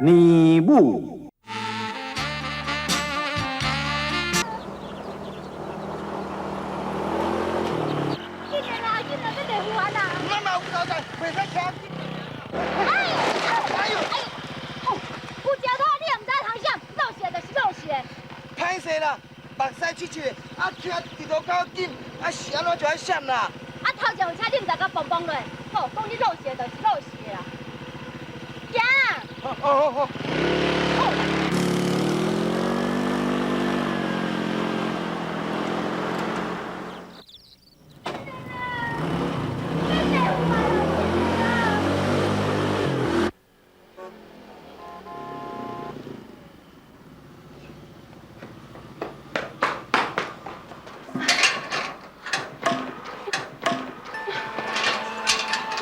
年母。紧的啦，紧啦，这地有啊啦！咱嘛有交代，袂使徛。哎哎呦！有食草你也毋知通啥，落雪就是落雪。歹势啦，目屎切切，啊，徛伫路口紧，啊是按怎就爱闪啦？啊，头前有车你毋知共蹦蹦落，好，讲你落雪就是落雪啦。行。哦哦哦。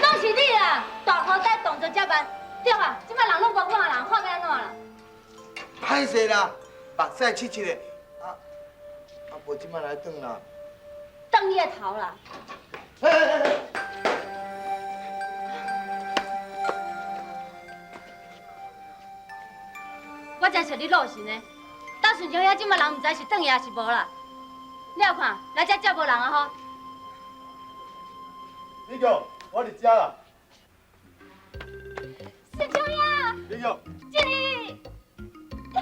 拢是你啦，大裤仔动作遮慢，对啊，这摆人拢无看人，看欲按怎啦？歹势啦，目屎切切的，啊啊，无这摆来转啦。转你的头啦！哎哎哎！我才说你落神呢，搭顺昌遐这摆人毋知是转去抑是无啦。你也看，来遮遮无人啊吼。李强，我伫遮啦。顺昌兄。李强。这里。哎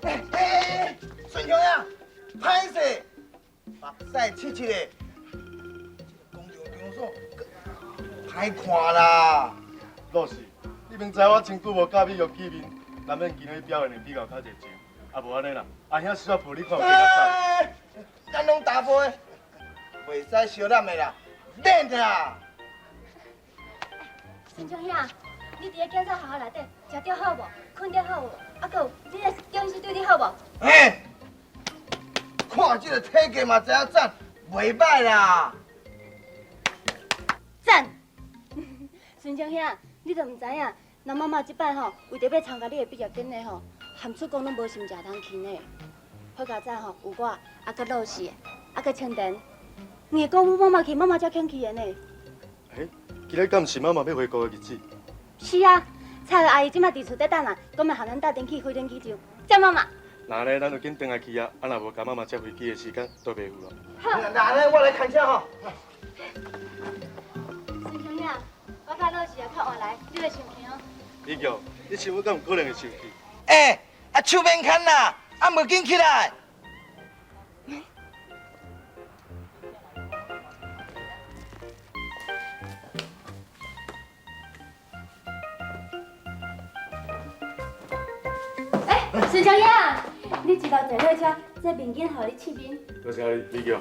哎哎，顺昌兄，歹势，目屎切切的，这个公共场所歹看啦。老师，你明知我真久无佮美玉见面，难免今日表现得比较较热情。啊，无按呢啦，阿兄小可抱你看有加较赞。咱拢查埔的，袂使相揽的啦，免啦。顺昌兄，你伫咧警察学校内底食得好无？睏得好无？啊，阁有你的中医对你好无？嘿，看这个体格嘛知影赞，袂歹啦。赞。顺昌兄，你都毋知影，咱妈妈这摆吼，为著欲参加你的毕业典礼吼，含出国拢无心食通去呢。好佳哉吼，有我，啊，阁老师，啊，阁青田，硬讲阮妈妈去，妈妈才肯去的呢。欸，今日敢毋是妈妈欲回国的日子？是啊，彩阿姨这摆伫厝底等啊，讲欲和咱斗阵去飞轮机场接妈妈。那按呢，咱就紧转来去啊！啊，若无共妈妈接飞机的时间，都袂有咯。好，那按呢，我来牵车吼。孙兄啊，我佮老师也较晚来，你袂生气哦？李强，你师母敢有可能会生气？欸，啊手免牵啦，啊无紧起来。欸，孙小姐，你一路坐火车，这面巾予你拭面。多谢你，李强。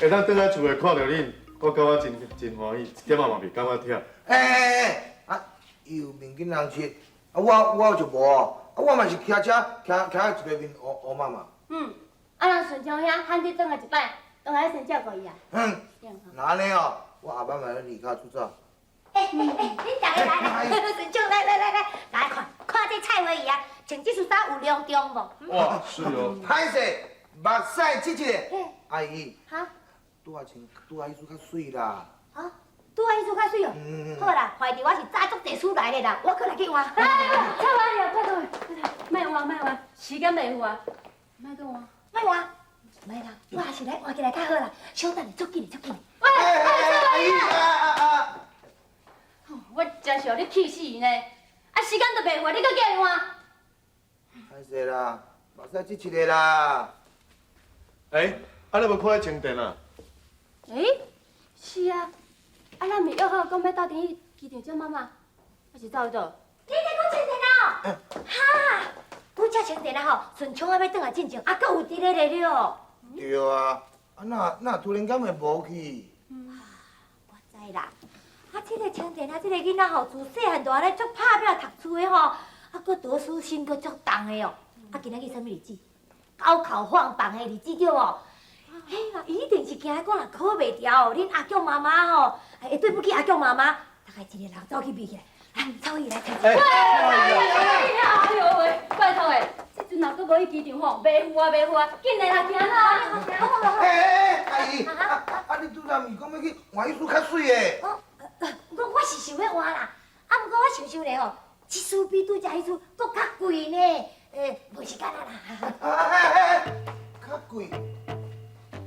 会当转来厝内看著恁，我感觉真真欢喜，一点仔嘛袂感觉忝。欸欸欸，啊，伊有面巾通拭，啊我就无，啊我嘛是骑车骑骑一个面乌乌嘛嘛。嗯，啊人顺昌兄喊你转来一摆，转来先照顾伊啊。嗯，那按呢哦，我后摆嘛咧离家出走。欸欸欸，恁大家来来，顺昌来来来来，来看看这菜花鱼啊，穿这束衫有隆重无？哇，媠哦！歹势，目屎切切。阿姨。哈？拄仔穿拄仔彼束较媠啦。啊，拄仔彼束较媠哦。好啦，怀着我是早足济书来的啦，我阁来去换。哎，菜花鱼，拜托，拜托，莫换莫换，时间袂赴啊，莫阁换。莫换，莫啦，我还是来换起来较好啦。小等下，足紧的，足紧的。喂，阿姨啊啊啊！我真想你气死伊呢！啊，时间都袂赴，你阁叫伊换？歹势啦，目屎切切的啦。欸，啊你无看彼充电啊？欸，是啊，啊咱毋是约好讲欲斗阵去机场接妈妈，抑是走去佗？你咧讲充电哦？哈，拄才充电啊吼，顺昌啊欲转来进前，啊阁有伫咧咧了。对啊，啊哪哪突然间会无去？我知啦。啊，这个青田啊，这个囡仔吼，自细汉就按呢足拍拼读书的吼，啊，阁读书心阁足重的哦。啊，今仔日啥物日子？高考放榜的日子对无？嘿啦，伊一定是惊讲若考袂牢，恁阿公妈妈吼，会对不起阿公妈妈，大概一个人走去避起来。来，走伊来，走。哎哎呦喂，拜托的，这阵若阁无去机场吼，袂赴啊袂赴啊，紧来啦，行啦！哎哎哎，阿姨，啊啊，你拄才毋是讲欲去换彼束较媠的？我我是想欲换啦，啊，毋过我想想咧吼，這厝比拄才彼厝閣較貴呢。無時間啊啦。哎哎哎，較貴，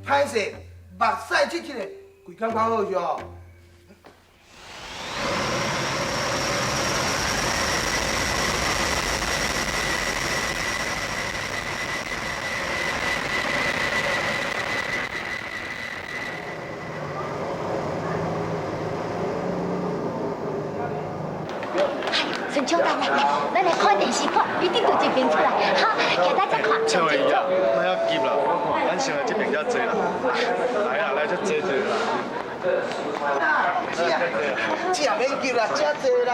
歹勢，目屎切切的，貴感較好是哦。順昌，來來來，咱來看電視，看伊頂佇這邊出來，哈，徛咱這看。蔡慧儀啊，莫遐急啦，咱先來這邊遮坐啦。來啦，來這坐坐啦。姐啊，姐啊，免急啦，遮坐啦。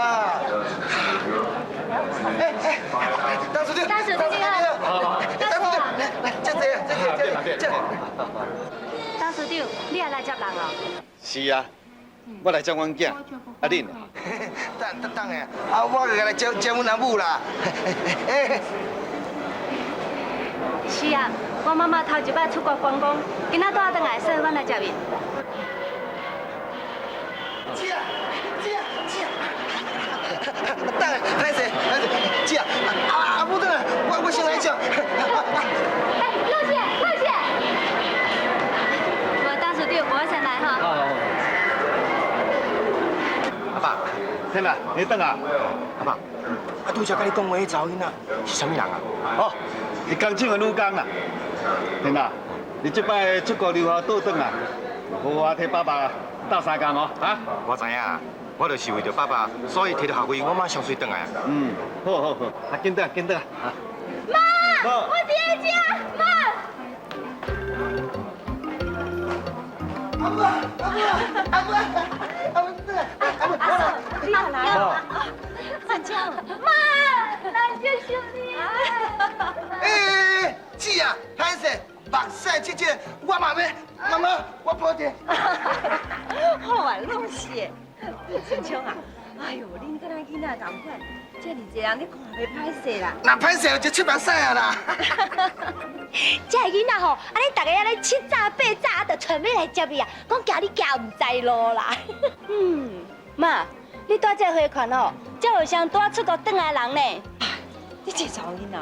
哎哎，董事長，董事長，董事長，來來，遮坐啊，遮坐，遮坐。董事長，你也來接人哦？是啊，我來接阮囝，啊恁呢？等等等下，啊，我來接接阮阿母啦。是啊，我媽媽頭一擺出國觀光，今仔帶轉來，所以阮來接伊。姐啊，姐啊，姐啊！等下，歹勢，歹勢，姐啊，阿阿母轉來，我先來接。哎，老師，老師，我董事長，我先來哈。阿爸，天啊，你轉啊？阿爸，啊，拄才佮你講話彼查某囡仔是啥物人啊？哦，是工廠的女工啦。天啊，你這擺出國留學倒轉來，好好替爸爸鬥相共哦，哈？我知影，我就是為著爸爸，所以提著學費，我馬上隨轉來啊。嗯，好好好，啊，緊轉，緊轉啊！媽，我佇咧遮，媽。阿母，阿母，阿母，阿母轉來，阿母，阿嫂，你也來啊？順昌，媽，咱就想你。哎，姐啊，歹勢，目屎切切，我嘛欲，媽媽，我抱者。好啊，攏是的。順昌啊，哎喲，恁敢若囡仔仝款，遮爾濟人你看袂歹勢啦。若歹勢就切目屎啊啦。這个囡仔吼，按呢逐家按呢七早八早就揣欲來接伊啊，講驚你行毋知路啦。嗯，媽，你帶這個花環哦，才有像拄仔出國轉來的人呢。你這查某囡仔，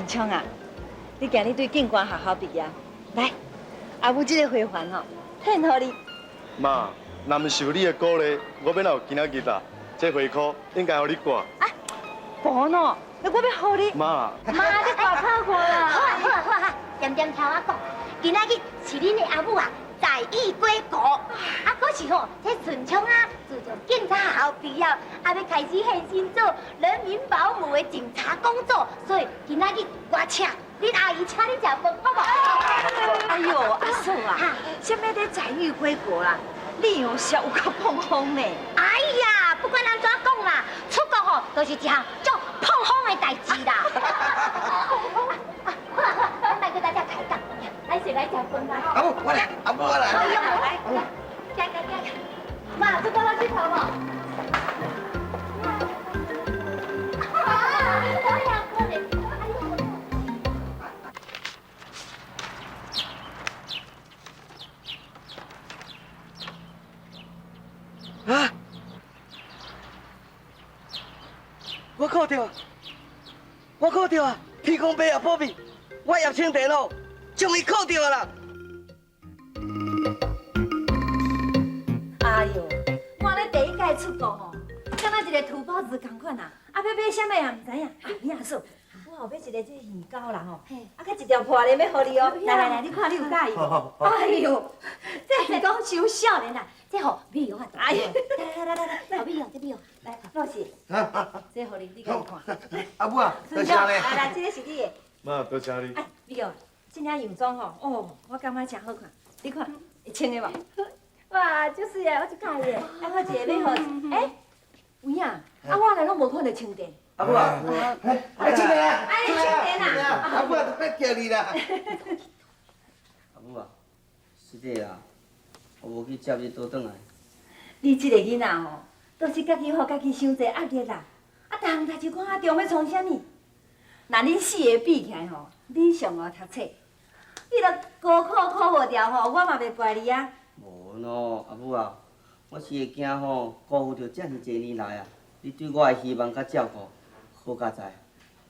順昌啊，你今日對警官學校畢業，來，阿母這個花環吼，獻予你。媽，若毋是有你的鼓勵，我欲哪有今仔日啦？這回箍應該予你掛。啊，無喏，那我欲予你。媽，媽，你掛靠我啦。好啊好啊好啊，恬恬聽我講，今仔日是恁的阿母啊，載譽歸國，啊，閣是吼，這順昌啊，自從警察學校畢業，啊，欲開始現身做人民保姆的警察工作，所以今仔日我請恁阿姨請恁食飯，好無？哎喲，阿嫂啊，啥物咧載譽歸國啦？你哦是有夠碰風呢。哎呀，不管按怎講啦，出國吼就是一項足碰風的代誌啦。好啦好啦，咱莫閣在遮開講，咱先來食飯啦。阿母，我來，阿母我來。哎喲，來，行行行，媽，這夠好佚佗無？啊！我看著，我看著啊！天公伯啊，保庇，我葉清田哦，終於考著啊啦！哎喲，我咧第一屆出國吼，敢若一個土包子仝款啊！啊，欲買啥物也毋知影。啊，你阿嫂，我後買一個這魚膠啦吼，啊，閣一條破鏈欲予你哦。來來來，你看你有佮意無？哎喲，這魚膠傷少年啦，這予美玉啊！哎，來來來來來，美玉，這美玉，來，老師，這予你，你家己看。阿母啊，多謝你。來來，這個是你的。媽，多謝你。哎，美玉，這領洋裝吼，哦，我感覺誠好看，你看，會穿的無？哇，足媠的，我足佮意的。啊，我一個欲予，哎，有影，啊，我來攏無看著充電。阿母啊，哎，充電啊，哎，充電啊，阿母啊，欲叫你啦。阿母啊，師弟啊，我無去接你倒轉來。你這個囡仔吼，都是家己予家己傷濟壓力啦。啊，逐項代誌看遐重，欲創啥物？若恁四个比起來吼，你上會讀冊，你若高考考無著吼，我嘛袂怪你啊。無喏，阿母啊，我是會驚吼，辜負著遮爾濟年來啊，你對我的希望佮照顧，好佳哉，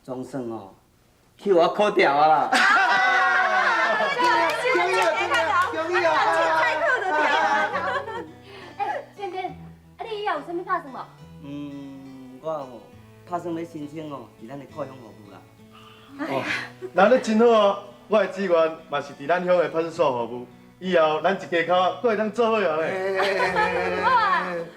總算哦，去予我考著啊啦！恭喜啊！恭喜啊！欸，菁田，啊你以後有啥物拍算無？嗯，我吼拍算欲申請哦，佇咱的故鄉服務啦。哦，那按呢真好哦，我的志願嘛是佇咱鄉的派出所服務，以後咱一家口閣會當做伙啊咧。哇，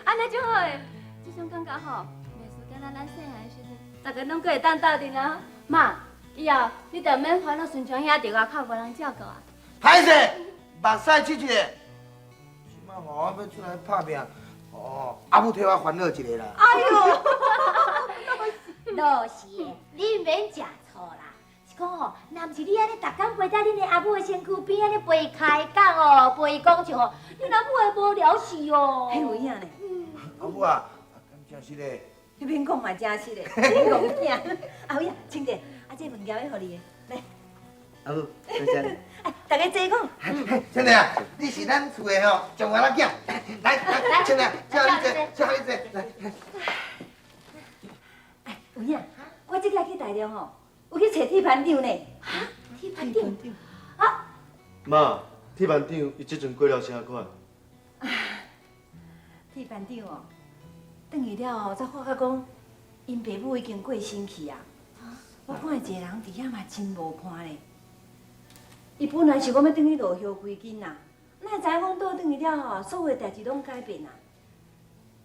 按呢足好的，這種感覺吼，袂輸敢若咱細漢的時陣，逐家攏閣會當鬥陣啊。媽，以後你就免煩惱順昌兄佇外口無人照顧啊。歹勢，目屎拭一下。這擺吼，我欲出來拍拚，哦，阿母替我煩惱一下啦。哎喲，老師，你毋免食醋啦。是講吼，若毋是你按呢，逐工陪佇恁的阿母的身軀邊按呢陪伊開講哦，陪伊講笑吼，恁阿母會無聊死哦。彼有影呢。阿母啊，敢真實的？你免講嘛，真實的，你戇囝。阿偉啊，清田，啊，這物件欲予你的，來。阿母，多謝你。哎，大家坐講。清田啊，你是咱厝的吼，上活仔囝。來來，清田，叫你坐，叫你坐，來。哎，有影，我這擺去大陸吼，有去揣鐵盤長呢。哈，鐵盤長？啊。媽，鐵盤長伊這陣過了啥款？鐵盤長哦，轉去了後才發覺講，𪜶爸母已經過身去啊。我看伊一個人佇遐嘛真無伴咧。伊本來想講欲轉去落葉歸根啦，哪會知影講倒轉去了後，所有代誌攏改變啊。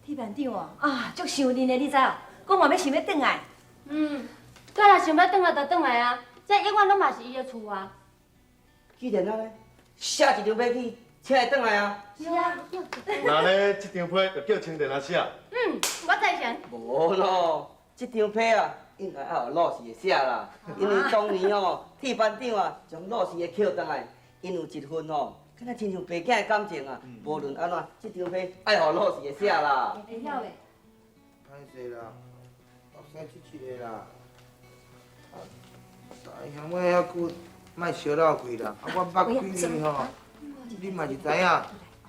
鐵盤長哦，啊，足想恁的，你知哦？講嘛欲想欲轉來。嗯，佮若想欲轉來就轉來啊，這永遠攏嘛是伊的厝啊。既然按呢，寫一張批去，請伊轉來啊。是啊。那按呢，這張批就叫清田來寫。嗯，我贊成。無咯，這張批啊，應該愛予老師寫啦，因為當年哦，鐵班長啊，將老師的抾轉來，𪜶有一份吼，敢若親像爸囝的感情啊。無論按怎，這張批愛予老師寫啦。會曉的。歹勢啦，目屎拭拭的啦。啊，大兄妹遐久，莫相鬧開啦。啊，我捌開你吼，你嘛是知影，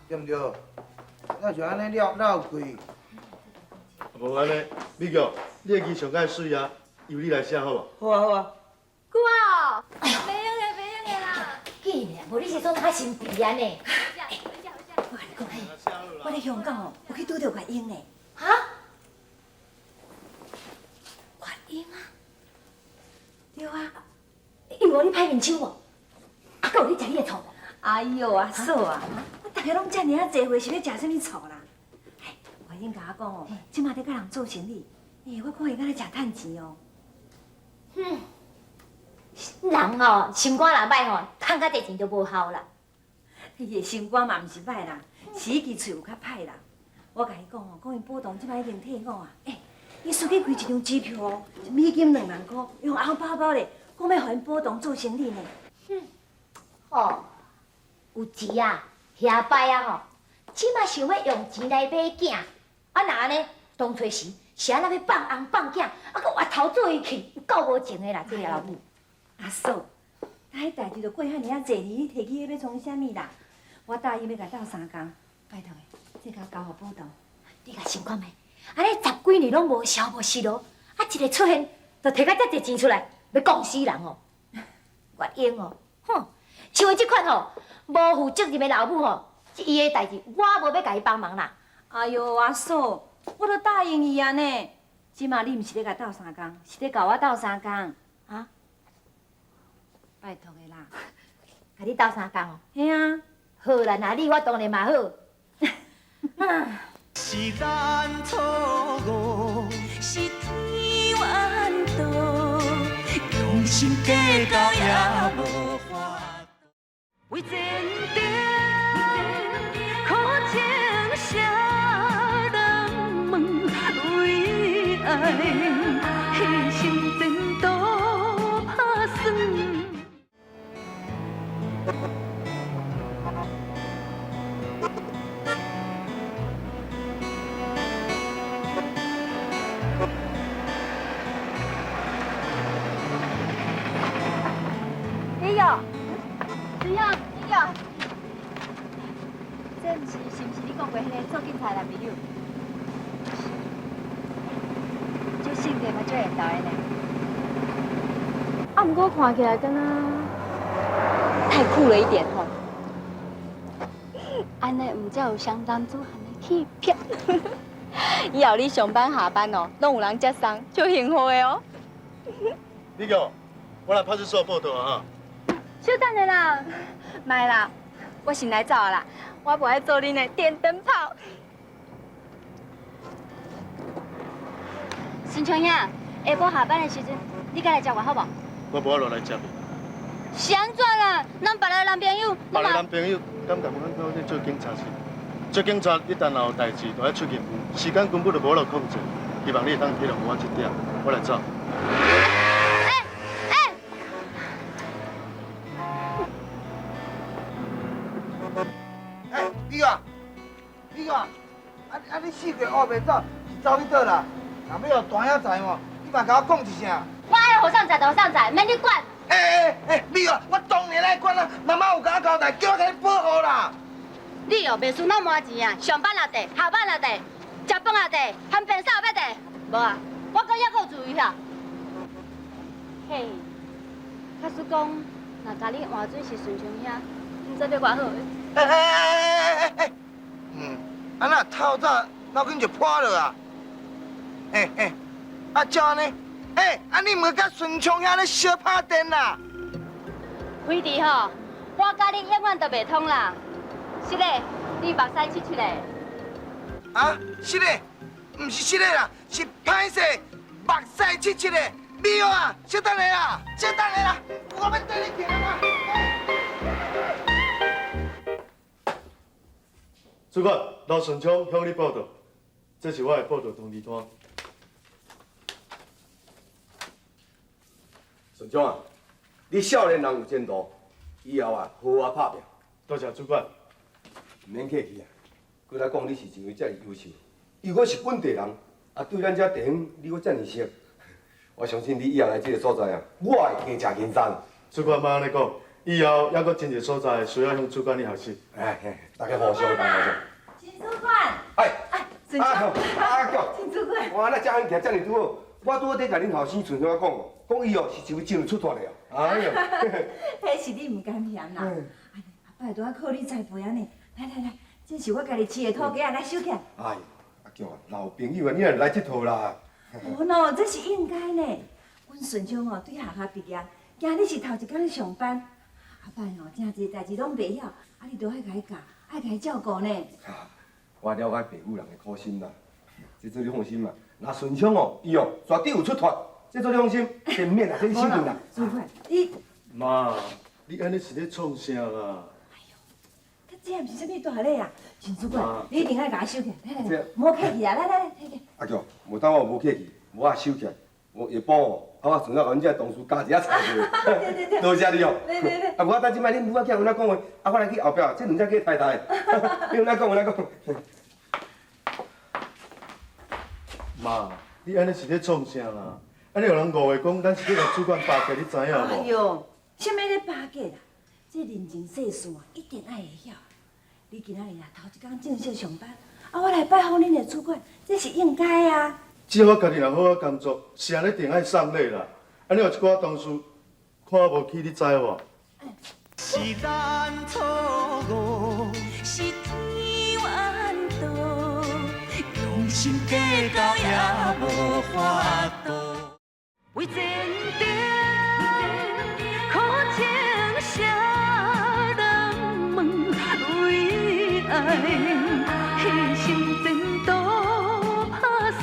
對毋對？若像按呢鬧鬧開。無按呢，美玉，你的字上蓋媠啊，由你來寫好無？好啊好啊。久啊！袂用的，袂用的啦。緊啦，無你是創較生氣按呢？我共你講，我佇香港哦，有去拄著月英呢。哈？月英啊？對啊。伊無予你歹面手無？啊，閣有咧食你的醋無？哎喲，阿嫂啊，啊，逐家攏遮爾仔濟歲，是欲食啥物醋啦？月英共我講哦，這馬咧佮人做生意，欸，我看伊敢若誠趁錢哦。哼，人哦，心肝若歹吼，趁較濟錢就無效啦。伊的心肝嘛毋是歹啦，是伊支喙有較歹啦。我共伊講哦，講𪜶寶堂這擺已經退伍啊，欸，伊輸去開一張支票哦，美金2萬箍，用紅包包咧，講欲予𪜶寶堂做生意呢。哼，哦，有錢啊，遐歹啊吼，這馬想欲用錢來買囝，啊若按呢，當初時是按怎欲放翁放囝，啊閣越頭做伊去，有夠無情的啦，這个老母。阿嫂，啊，彼代誌都過遐爾仔濟年，你提起彼欲創啥物啦？我答應欲共鬥相共，拜託的，這共交予寶堂。你共想看覓？按呢十幾年攏無消無息囉，啊一个出現就提甲遮濟錢出來，欲摃死人哦！月英哦，哼，像伊這款吼，無負責任的老母吼，這伊的代誌我無欲共伊幫忙啦。哎喲，阿嫂，我都答應伊啊呢。這馬你毋是咧共鬥相共，是咧共我鬥相共啊？拜託的啦，共你鬥相共哦。嘿啊。好啦，若你我當然嘛好。是咱錯誤，是天怨道，用心計較也無法。為前程，苦情誰人問？為愛犧牲前途拍算。李勇，李勇，李勇，這毋是，是毋是你講過彼个做警察的男朋友？性格嘛足緣投的呢。啊，毋過看起來敢若太酷了一點吼。按呢毋才有雙男子漢的氣魄。以後你上班下班哦，攏有人接送，足幸福的哦。你叫，我來派出所報到啊！小等下啦，莫啦，我先來走啦，我無愛做恁的電燈泡。孫昌兄，下晡下班的時陣，你過來接我好無？我無法度來接你。是按怎啦？咱別个男朋友，別个男朋友，敢共阮講你做警察是？做警察一旦若有代誌，就愛出任務，時間根本就無法度控制。希望你會當體諒我這點，我來走。哎，美啊，美啊，啊你四月烏白走是走去佗啦？若欲予大兄知吼，你嘛共我講一聲。我愛予誰知就予誰知，免你管。欸，美啊，我當然愛管啦，媽媽有共我交代，叫我共你保護啦。你哦，袂輸那麻錢啊，上班也綴，下班也綴，食飯也綴，含便所也欲綴。無啊，我講猶閣有自由啊。嘿，假使講，若共你換做是順昌兄，毋知欲偌好。欸，啊若透早腦筋就破落啊！欸，啊照按呢，欸，啊你毋佮順昌兄咧相拍電啦？輝弟吼，我佮你永遠都袂通啦。是嘞，你目屎拭拭咧。啊，是嘞，毋是是嘞啦，是歹勢，目屎拭拭咧。美啊，小等下啦，小等下啦，我欲綴你行啦。主管，羅順昌向你報到，這是我的報到通知單。順昌啊，你少年人有前途，以後啊好好拍拼。多謝主管。毋免客氣啊，閣來講你是一位遮爾優秀，又閣是本地人，啊對咱這地方你閣遮爾熟，我相信你以後來這个所在啊，我會加誠輕鬆。主管莫按呢講，以後猶閣真濟所在需要向主管你學習。哎，大家互相，大家互相。陳主管。哎。哎，順昌。阿嬌。陳主管。哇，那遮遠行遮爾拄好，我拄好佇共恁後生順昌講，講伊哦是一位真有出脫的哦。哎呦。彼是你毋甘嫌啦。阿伯拄仔靠你栽培按呢，來來來，這是我家己飼的土雞仔，來收起來。哎呦，阿嬌啊，老朋友啊，你若來這套啦。無喏，這是應該呢。阮順昌哦，對學校畢業，今日是頭一工上班，阿伯哦，誠濟代誌攏袂曉，啊，你都愛共伊教，愛共伊照顧呢。我了解爸母人的苦心啦，這做你放心啦。若順昌哦，伊哦絕對有出脫，這做你放心，這毋免啦，這你省啦。主管，你媽，你按呢是咧創啥啦？這毋是啥物大禮啊，陳主管，你一定愛共我收起來，來來來，莫客氣啊，來來來，提起。阿嬌，無當我無客氣，無我收起來，我下晡哦，啊我順便共阮這同事加一下菜對對對。多謝你哦。對對對。啊，無我等這擺恁母仔囝有哪講話，啊我來去後壁，這兩隻雞太太，你有哪講有哪講。媽，你按呢是咧創啥啦？按呢予人誤會講，咱是咧共主管巴結，你知影無？哎喲，啥物咧巴結啦？這人情世事啊，一定愛會曉。你今仔日啊，頭一工正式上班，啊，我來拜訪恁的主管，這是應該啊。只要我家己若好好工作，是按呢定愛送禮啦。按呢予一寡同事看無起，你知無？是咱錯誤，是天緣道，用心計較也無法度。為前程，苦情誰人問？為愛犧牲前途拍算。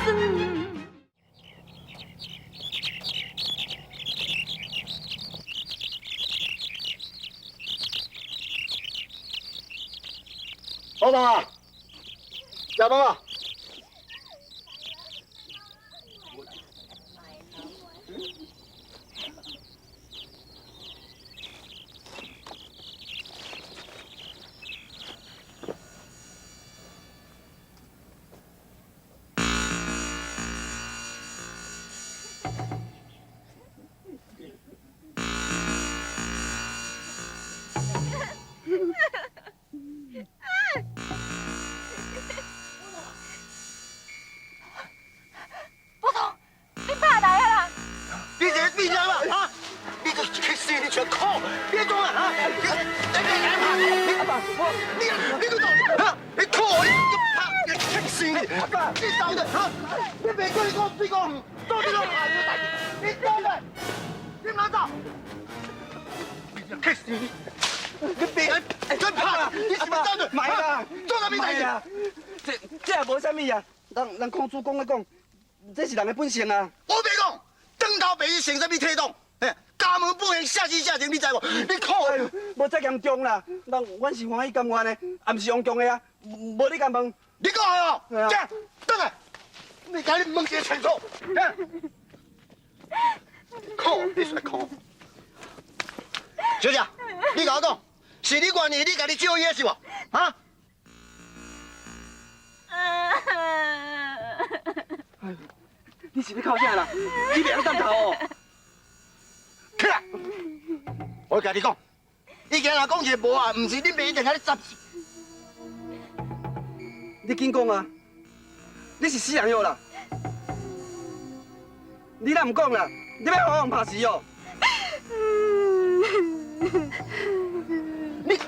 老板啊，食飯啊！你讲啊！你你你你阿爸，我你你去做？哈！你靠你拍你气死你！阿爸，你走的哈！你袂叫你讲水讲做你拢害你代志，你走来，你毋通走！气死你！你别你拍，你是欲走的？莫啦，做啥物代志？这也无啥物啊，人人孔子讲咧讲，这是人的本性啊。我袂讲，当头白日成啥物体统？嘿，家门不幸下死下情，你知无？你靠！无遮严重啦，人阮是欢喜甘愿的，也毋是王强的啊，无你共问。你讲的哦，这转来，你共你问一个清楚。靠！你说靠！小姐，你共我讲，是你愿意，你家己招伊的是无？啊？哎，你是咧哭啥啦？你袂晓当头哦？起来！我共你讲，伊今日讲一个无啊，毋是恁爸一定共你砸死。你紧讲啊！你是死人药啦！你若毋讲啦，你欲予我拍死哦！你讲。